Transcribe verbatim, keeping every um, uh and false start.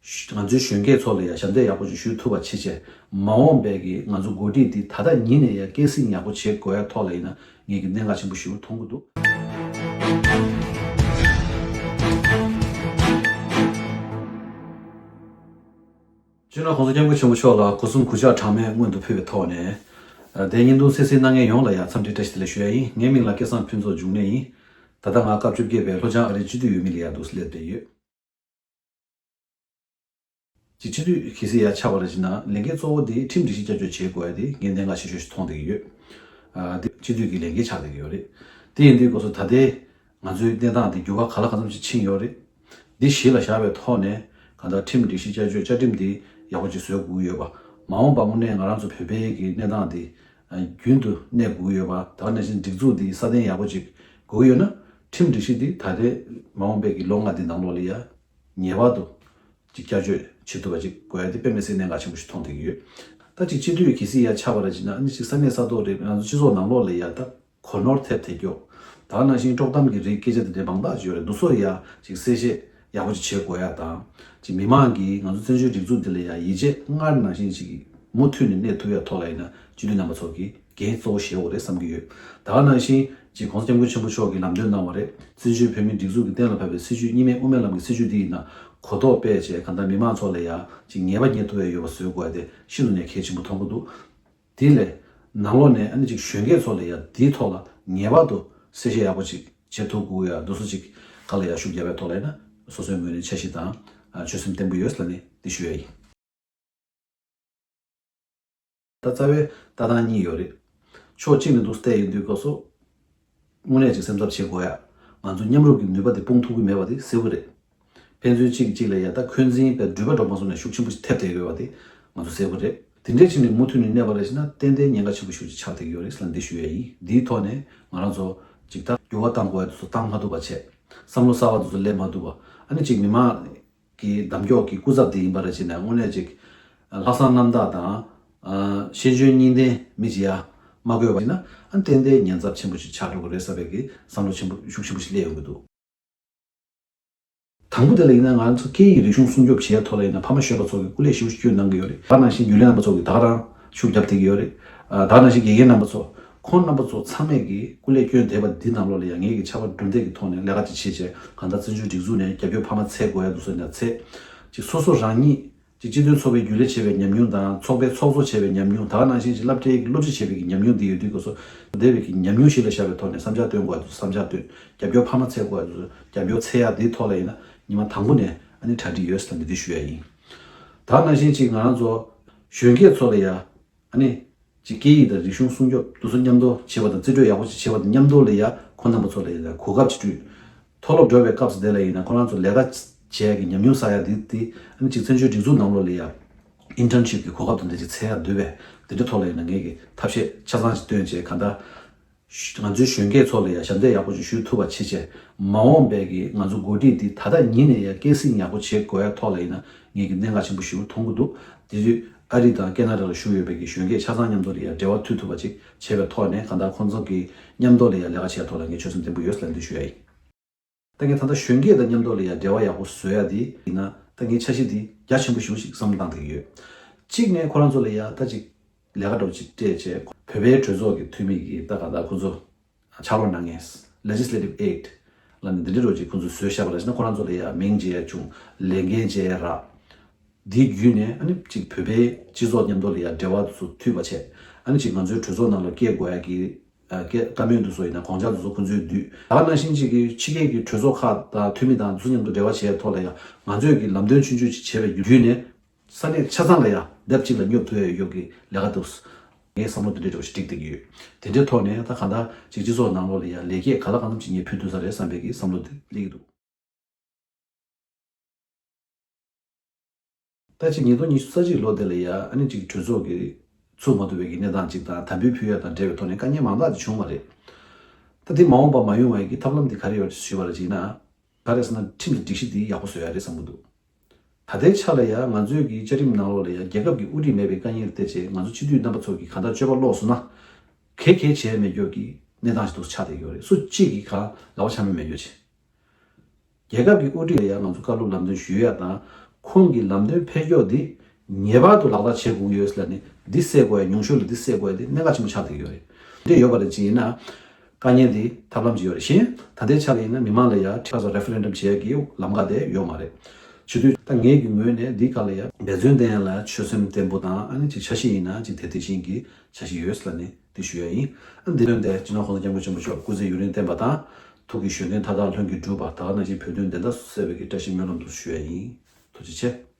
ང་ཚོའི་གཞོན་སྐྱེས་ཚོ་ལ་ཡང་ཞབས་འདེགས་ཡག་པོ་ཞིག་ཞུ་ཐུབ་པ་བྱེད་ཆེད། མ་འོངས་པའི་གི་ང་ཚོ་འགོ་ཁྲིད་འདི་ད་ལྟ་ཉིད་ནས་ཡང་སྐྱེད་སྲིང་ཡག་པོ་བྱེད་དགོས་ཡ་ཐོག་ལ་ཡིན་ན་ངས་གི་གནད་འགག་ཆེན་པོ་ཞིག་མཐོང་གི་འདུག་སྤྱི་ནོར་༸གོང་ས་༸སྐྱབས་མགོན་ཆེན་པོ་མཆོག་ལ་སྒོ་གསུམ་གུས་ཕྱག་གྲངས་མེད་སྔོན་དུ་ཕུལ་བའི་ཐོག་ནས། ཨ། དེ་བརྙན་ཐུང་གསན་གཟིགས་གནང་མཁན་ཡོངས་ལ་ཡང་འཚམས་འདྲི་བཀྲ་ཤིས་བདེ་ལེགས་ཞུ་ཡ་ཡིན། ངའི་མིང་ལ་སྐལ་བཟང་ཕུན་ཚོགས་འབྱུང་གནས་ཡིན། ད་ལྟ་ང་སྐབས་བཅོ་བརྒྱད་པའི་ལྷོ་བྱང་ཨ་རིའི་སྤྱི་འཐུས་འོས་མི་ལ་ཡང་འདུག་སླེབས་བསྡད་ཡོད། ཅིག་སྤྱི་འཐུས་གལ་སྲིད་ཡར་ཆགས་པ་རེད་ཅེ་ན། ལས་འགན་གཙོ་བོ་དེ་ཁྲིམས་སྒྲིག་གཞི་བསྐྱར་བཅོས་བྱེད་དགོས་ཡ་དེ་ངས་གནད་འགག་ཆེ་ཤོས་ཤིག་མཐོང་བསྡད་ཀྱི་ཡོད། ཨ། དེ་སྤྱི་འཐུས་ཀྱི་ལས་འགན་ཆགས་བསྡད་ཀྱི་ཡོད་རེད། དེ་ཡིན་དུས་སྐབས་སུ་ད་ལྟའི་ང་ཚོའི་གནས་སྟངས་དེ་འགྱུར་བ་ག་ལ་གང་འཚམ་ཞིག་ཕྱིན་ཡོད་རེད། འདི་གཞི་ལ་བཞག་པའི་ཐོག་ནས་གང་ལྟར་ཁྲིམས་སྒྲིག་གཞི་བསྐྱར་བཅོས་བཅའ་ཁྲིམས་འདི་ཡག་པོ་ཅིག་བཟོ་དགོས་ཀྱི་ཡོད་པ། མ་འོངས་པ་དངོས་གནས་ང་རང་ཚོ་བོད་པའི་གི་གནས་སྟངས་འདི་རྒྱུན་དུ་གནས་དགོས་ཀྱི་ཡོད་པ། ད་ག་ནང་བཞིན་སྒྲིག་འཛུགས་འདི་སྲ་བརྟན་ཡག་པོ་ཅིག་དགོས་ཀྱི་ཡོད་ན། ཁྲིམས་སྒྲིག་གཞི་འདི་ད་ལྟའི་མ་འོངས་པའི་གི་ལོ་ལྔ་འདི་ནང་ལོགས་ལ་ཡ་ངེས་པར་དུ་ཅིག་བསྐྱར་བཅོས་བྱེད་ཐུབ་པ་ཅིག་དགོས་ཡ་དེ་དཔེ་མི་སྲིད་གནད་འགག་ཆེན་པོ་ཞིག་མཐོང་བསྡད་ཀྱི་ཡོད། ད་ཅིག་སྤྱི་འཐུས་གལ་སྲིད་ཡར་ཆགས་པ་རེད་ཅེ་ན། ཨ་ནི་ཅིག་ས་གནས་ས་ཐོག་རེད། ང་ཚོ་སྤྱི་ཚོགས་ནང་ལོགས་ལ་ཡ་ད་གོ་ནོར་ཐེབས་ཐེབས་ཀྱོག་ད་ག་ནང་བཞིན་དཀྲོག་གཏམ་གྱི་རིགས་སྐད་ཆ་དེ་འདྲའི་མང་དག་ཅིག་ཡོད་རེད། འདུག་སེ་ཡ་ཅིག་གསལ་བཤད་ཡག་པོ་ཅིག་བྱེད་དགོས་ཡ་དང་། ཅིག་མི་མང་གིས་ང་ཚོ་བཙན་བྱོལ་སྒྲིག་འཛུགས་འདི་ལ་ཡ་ཡིད་ཆེས་སྔར་ནང་བཞིན་ཅིག་མུ་མཐུད་ནས་གནས་ཐུབ་ཡ་ཐོག་ལ་ཡིན་ན། སྤྱི་འཐུས་རྣམ་པ་ཚོ་གིས་འགན་གཙོ་བོ་བཞེས་དགོས་རེད་བསམ་གྱི་ཡོད། ད་ག་ནང་བཞིན་ཅིག་༸གོང་ས་༸སྐྱབས་མགོན་ཆེན་པོ་མཆོག་གིས་ལམ་སྟོན་གནང་བ་རེད། བཙན་བྱོལ་བོད་མིའི་སྒྲིག་འཛུགས་ཀྱི་གཏན་ལ་ཕབ་པའི་སྲིད་བྱུས། གཉིས་སྨན་དབུ་མའི་ལམ་གྱི་སྲིད་བྱུས་འདི་ཡིན་ན་གོ་རྟོགས་སྤེལ་བྱས་གང་ལྟར་མི་མང་ཚོ་ལ་ཡ་ཅིག་ངེས་པ་རྙེད་ཐུབ་ཡ་ཡོད་པ་བཟོ་དགོས་ཡ་དེ་ཤིན་ཏུ་ནས་གལ་ཆེན་པོ་མཐོང་གི་འདུག་དེ་ལས་ནང་ལོགས་ནས་ཨ་ནི་ཅིག་གཞོན་སྐྱེས་ཚོ་ལ་ཡ་དེའི་ཐོག་ལ་ངེས་པར་དུ་གསལ་བཤད་ཡག་པོ་ཅིག་བྱེད་ཐུབ་དགོས་ཡ། འདུག་སེ་ཅིག་ག་ལ་ཡ་ཤུགས་རྒྱབ་པའི་ཐོག་ལ་ཡིན་ན་སོ་སོའི་ངོས་ནས་འཆར་གཞི་དང་ཆོད་སེམས་བརྟན་པོ་ཡོད་ཟེར་ནས་འདི་ཞུ་ཡ་ཡིན། ད་རྩ་བའི་ལྟ་སྟངས་གཉིས་ཡོད་རེད། ཕྱོགས་གཅིག་ནས་འདུག་སེ་བལྟས་ཡོང་དུས་སྐབས་སུ། དངོས་གནས་ཅིག་སེམས་འཚབ་བྱེད་དགོས་ཡ། ང་ཚོ་མཉམ་རུབ་ཀྱི་ནུས་པ་དེ་སྤུངས་ཐུབ་ཀྱི་མེད་པ་དེ་གསལ་པོ་རེད། ཕན་ཚུན་གཅིག་གིས་གཅིག་ལ་ཡ་ད་འཁོན་འཛིན་པའི་འགྲུལ་པ་འགྲོ་མ་སོང་ནས་ཤུགས་ཆེན་པོ་ཞིག་ཐེབས་བསྡད་ཡོད་པ་དེ་ང་ཚོ་གསལ་པོ་རེད། དེ་འདྲའི་ཕྱིན་ནས་མུ་མཐུད་ནས་གནས་པ་རེད་ཟེར་ན་ཏན་ཏན་ཉེན་ཁ་ཆེན་པོ་ཞིག་ཆགས་བསྡད་ཀྱི་ཡོད་རེད་ཟེར་ནས་འདི་ཞུ་ཡ་ཡིན། འདིའི་ཐོག་ནས་ང་རང་ཚོ་ཅིག་ད་འགྱུར་བ་གཏང་དགོས་ཡ་དེ་ཚོ་བཏང་མ་ཐུབ་པ་བྱས། བསམ་བློ་གསར་པ་དེ་ཚོ་སླེབས་མ་ཐུབ་པ། ཨ་ནི་ཅིག་མི་མང་གི་གདམ་འཁྱོག་གི་སྐུ་ཚབ་དེ་ཡིན་པ་རེད་ཅེ་ན། དངོས་གནས་ཅིག་ལྷག་བསམ་རྣམ་དག་དང་། ཨ། ཤེས་འཇོན་གཉིས་ལྡན་མི་ཅིག་ཡ་མ་དགོས་པ་ཡིན་ན། ཨ། ཏན་ཏན་ཉེན་ཚབས་ཆེན་པོ་ཞིག་ཆགས་འགྲོ་གི་རེད་བསམ་པའི་གི་བསམ་བློ་ཆེན་པོ་ཤུགས་ཆེན་པོ་ཞིག་སླེབས་ཡོང་གི་འདུག་དང་པོ་དེ་ལ་ཡིན་ན་ང་ཚོ་སྐད་ཡིག་རིག་གཞུང་སྲུང་སྐྱོབ་བྱེད་ཡ་ཐོག་ལ་ཡིན་ན་ཕ་མ་གཞོན་པ་ཚོ་གིས་སྐུ་ལས་ཞེ་པོ་ཞིག་སྐྱོན་གནང་གི་ཡོད་རེད། ད་ག་ནང་བཞིན་རྒྱུན་ལས་རྣམ་པ་ཚོ་གིས་ད་ག་རང་ཤུགས་རྒྱབ་བསྡད་ཀྱི་ཡོད་རེད། ཨ། ད་ག་ནང་བཞིན་དགེ་རྒན་རྣམ་པ་ཚོ། ཁོང་རྣམ་པ་ཚོ་ཚང་མས་ཀྱིས་སྐུ་ལས་སྐྱོན་བསྡད་པ་འདི་ནང་ལོགས་ལ་ཡང་ངེད་ཀྱིས་ཕྱག་དཔར་གྲུབ་འབྲས་ཀྱི་ཐོག་ནས་ལས་ཀ་ཅིག་བྱེད་བྱས། གང་ལྟར་བཙན་བྱོལ་སྒྲིག་འཛུགས་ནས་རྒྱབ་སྐྱོར་ཕ་མ་འཚོལ་དགོས་ཡ་འདུག་ཟེར་ན་འཚོལ། ཅིག་སོ་སོ་རང་ཉིད་ཅིག་སྤྱི་མཐུན་ཚོགས་པའི་རྒྱུན་ལས་བྱས་པའི་ཉམས་མྱོང་དང་། ཚོགས་པའི་ཚོགས་གཙོ་བྱས་པའི་ཉམས་མྱོང་། ད་ག་ནང་བཞིན་ཅིག་སློབ་གྲྭའི་སློབ་ཁྲིད་བྱས་པའི་གི་ཉམས་མྱོང་འདི་ཡོད་དུས་སྐབས་སུ། འདས་པའི་གི་ཉམས་མྱོང་གཞི་ལ་བཞག་པའི་ཐོག་ནས་བསམ་འཆར་བཏོན་དགོས་ཡ་འདུག་བསམ་འཆར་བཏོན། རྒྱབ་སྐྱོར་ཕ་མ་འཚོལ་དགོས་ཡ་འདུག་རྒྱབ་སྐྱོར་འཚོལ་ཡ་འདིའི་ཐོག་ལ་ཡིན་ན་ཉི་མ་དང་པོ་ནས་ཨ་ནི་གྲ་སྒྲིག་ཡོད་ཟེར་ནས་འདི་ཞུ་ཡ་ཡིན། ད་ག་ནང་བཞིན་ཅིག་ང་རང་ཚོ་གཞོན་སྐྱེས་ཚོ་ལ་ཡ། ཨ་ནི། ཅིག་སྐད་ཡིག་དང་རིག་གཞུང་སྲུང་སྐྱོབ་འདུག་སེ་མཉམ་དུ་བྱེད་པ་དང་། རྩིས་སྤྲོད་ཡག་པོ་ཅིག་བྱེད་པ་དང་མཉམ་དུ་ལ་ཡ་ཁོང་རྣམ་པ་ཚོ་ལ་ཡ་གོ་སྐབས་ཅིག་སྤྲོད། མཐོ་སློབ་འགྲོ་བའི་སྐབས་སུ་དེ་ལ་ཡིན་ན་ཁོ་རང་ཚོ་ལས་ཀ་བྱེད་ཡ་གི་ཉམས་མྱོང་བསགས་ཡ་དེ་དེ། ཨ་ནི་ཅིག་བཙན་བྱོལ་སྒྲིག་འཛུགས་ནང་ལོགས་ལ་ཡ་ཨིན་ཊརན་ཤིབ་ཀྱི་གོ་སྐབས་དེ་འདྲ་ཅིག་འཚོལ་ཡ་འདོད་པས། དེ་འདྲའི་ཐོག་ལ་ཡིན་ན་ངས་ཀྱི་ཐབས་ཤེས་ཆ་ཚང་ཞིག་བཏོན་བྱས་གང་ལྟར། ང་ཚོའི་གཞོན་སྐྱེས་ཚོ་ལ་ཡང་ཞབས་འདེགས་ཡག་པོ་ཞིག་ཞུ་ཐུབ་པ་བྱེད་ཆེད། མ་འོངས་པའི་གི་ང་ཚོ་འགོ་ཁྲིད་འདི་ད་ལྟ་ཉིད་ནས་ཡང་སྐྱེད་སྲིང་ཡག་པོ་བྱེད་དགོས་ཡ་ཐོག་ལ་ཡིན་ན་ངས་ཀྱི་གནད་འགག་ཆེན་པོ་ཞིག་མཐོང་གི་འདུག་དེ་དུས་ཨ་རི་དང་ཁེ་ན་ཌ་ལ་བཞུགས་ཡོད་པའི་གི་གཞོན་སྐྱེས་ཆ་ཚང་མཉམ་དུ་ལ་ཡང་འབྲེལ་བ་མཐུད་ཐུབ་པ་ཅིག་བྱས་པའི་ཐོག་ནས། གང་ལྟར་ཁོང་ཚོ་གི་མཉམ་དུ་ལ་ཡང་ལས་ཀ་བྱེད་ཡ་ཐོག་ལ་ངས་ཆོད་སེམས་བརྟན་པོ་ཡོད་ལབ་འདི་ཞུ་ཡ་ཡིན། ད་ངས་ད་ལྟ་གཞོན་སྐྱེས་དང་མཉམ་དུ་ལ་ཡང་འབྲེལ་བ་ཡག་པོ་བཟོ་ཡ་དེ་ཡིན་ན། ད་ངའི་འཆར་གཞི་དེ་རྒྱ་ཆེན་པོ་ཞེ་པོ་ཞིག་བསམ་བློ་བཏང་བསྡད་ཀྱི་ཡོད། གཅིག་ནས་ཁོ་རང་ཚོ་ལ་ཡང་ད་ཅིག་ལས་ཀ་འདྲ་པོ་ཅིག་སྤྲད་བྱས། བོད་པའི་གྲོས་ཚོགས་ཀྱི་འཐུས་མི་གིས་ད་ག་ད་ཁོ་ཚོ་ཕྱག་རོགས་གནང་མཁན་Legislative Aid ལབ་ནས་འདི་འདྲ་འདྲ་པོ་ཅིག་ཁོ་ཚོས་བཟོས་བཞག་པ་ལ་ཕྱིན་ན། ཁོ་རང་ཚོ་ལ་ཡང་མིང་བརྗེ་ཡ་བྱུང་། ལས་འགན་བརྗེ་ཡ་རག་འདི་བརྒྱུད་ནས་ཨ་ནི་ཅིག་བོད་པའི་སྤྱི་ཚོགས་མཉམ་དུ་ལ་ཡང་འབྲེལ་བ་དེ་ཚོ་མཐུད་པ་བྱས། ཨ་ནི་ཅིག་ང་ཚོའི་གྲོས་ཚོགས་ནང་ལ་སྐྱེལ་དགོས་ཡ་གི་ཨ་སྐད་བཀའ་མོལ་དེ་ཚོ་ཡིན་ན་དགོངས་འཆར་དེ་ཚོ་ཁོང་ཚོས་བསྡུས། ད་ག་ནང་བཞིན་ཅིག་གི་ཕྱི་རྒྱལ་གྱི་གྲོས་ཚོགས་ཁག་དང་འཐུས་མི་དང་དེ་ཚོ་མཉམ་དུ་འབྲེལ་བ་བྱེད་ཡ་ཐོག་ལ་ཡང་ང་ཚོས་ཀྱི་ལམ་སྟོན་ཆུང་ཆུང་ཅིག་བྱས་པའི་བརྒྱུད་ནས། ས་གནས་ཆ་ཚང་ལ་ཡང་སྡེབ་གཅིག་ལ་སྙོབ་ཐུབ་ཡ་ཡོད་ཀྱི་ལས་ཀ་འདུག་ངའི་བསམ་བློ་དེ་འདྲའི་འདྲ་པོ་ཞིག་བསྒྲིགས་བསྡད་ཀྱི་ཡོད། དེ་འདྲའི་ཐོག་ནས་ད་གང་ལྟར་ཅིག་སྤྱི་ཚོགས་ནང་ལོགས་ལ་ཡང་ལེགས་སྐྱེས་ག་ལ་གང་འཚམ་ཅིག་ངས་ཕུལ་ཐུབ་ས་རེད་བསམ་པའི་གི་བསམ་བློ་དེ་སླེབས་ཀྱི་འདུག་ད་ཅིག་ཉིས་སྟོང་ཉི་ཤུ་རྩ་གཅིག་ལོ་དེ་ལ་ཡ་ཨ་ནི་ཅིག་གྲོས་ཚོགས་ཀྱི་ཚུགས་མ་ཐུབ་པའི་གི་གནས་སྟངས་ཅིག་དང་། དམ་འབུལ་ཕུལ་ཡ་དང་འབྲེལ་བའི་ཐོག་ནས་དཀའ་ངལ་མང་དག་ཅིག་བྱུང་བ་རེད། ད་དེ་མ་འོངས་པ་མ་ཡོང་བའི་གི་ཐབས་ལམ་དེ་ག་རེ་ཡོད་ཞུས་པ་ལ་ཅིག་ན། ག་རེ་ཟེར་ན་ཁྲིམས་ཀྱི་སྒྲིག་གཞི་དེ་ཡག་པོ་བཟོ་ཡ་རེད་བསམ་གྱི་འདུག་ད་ལྟའི་ཆ་ལ་ཡ་ང་ཚོའི་གི་བཅའ་ཁྲིམས་ནང་ལོགས་ལ་ཡ་རྒྱལ་ཁབ་ཀྱི་དབུ་ཁྲིད་མེད་པའི་དཀའ་ངལ་བལྟས་བྱས། ང་ཚོ་སྤྱི་འཐུས་རྣམ་པ་ཚོ་གིས་གང་ལྟར་སྤྱོད་པ་ལོག་སོང་ན། ག་གེ་བྱས་མེད་ཀྱོག་གི་གནས་སྟངས་ཤིག་ཏུ་ཆགས་བསྡད་ཡོད་རེད། སུ་གཅིག་གིས་གང་ལག་པ་འཆང་མེད་མེད་ཀྱོག་བྱས། རྒྱལ་ཁབ་ཀྱི་དབུ་ཁྲིད་ལ་ཡང་ང་ཚོ་བཀའ་སློབ་ལམ་སྟོན་ཞུ་ཡ་དང་ ཁོང་གི་ལམ་སྟོན་ཕེབས་ཕྱོགས་འདི་ངེས་པར་དུ་ལག་བསྟར་བྱེད་དགོས་ཀྱི་ཡོད་ཟེར་ལབ་ནས། འདི་སེལ་དགོས་ཡ། ཉུང་ཤོས་ལ་འདི་སེལ་དགོས་ཡ་དེ་གནད་འགག་ཆེན་པོ་ཆགས་བསྡད་ཀྱི་ཡོད་རེད། འདི་ཡོད་པ་རེད། ཅིག་ཡིན་ན་དཀའ་ངལ་འདི་ཐབས་ལམ་ཅིག་ཡོད་རེད། གཞན་ད་ལྟའི་ཆ་ལ་ཡིན་ན་མི་མང་ལ་ཡ་ཁྲི་ཁ་སང་referendum་བྱེད་ཡ་གི་ལམ་ཁ་དེ་ཡོད་མ་རེད། བྱེད་དུས་ད་ངེད་ཀྱི་ངོས་ནས་འདི་ག་ལ་ཡ་འབད་བརྩོན་བསྟེན་ཡ་ལ་ཆོད་སེམས་བརྟན་པོ་དང་། ཨ་ནི་ཅིག་འཆར་གཞི་ཡིན་ན་ཅིག་དེ་དེ་བཞིན་གྱི་འཆར་གཞི་ཡོད་ཟེར་ལབ་ནས་འདི་ཞུ་ཡ་ཡིན། ཨ་འདི་ལོན་ཏེ་སྤྱི་ནོར་གོང་ས་སྐྱབས་མགོན་ཆེན་པོ་མཆོག་སྐུ་ཚེ་ཡུན་རིང་བརྟན་པ་དང་། ཐུགས་ཀྱི་བཞེད་དོན་མཐའ་དག་ལྷུན་གྱིས་གྲུབ་པ། ད་ག་ནང་བཞིན་བོད་དོན་བདེན་མཐའ་སྲུང་ཟེར་བའི་གི་བཀྲ་ཤིས་སྨོན་ལམ་དུ་ཞུ་ཡ་ཡིན། ཐུགས་རྗེ་ཆེ།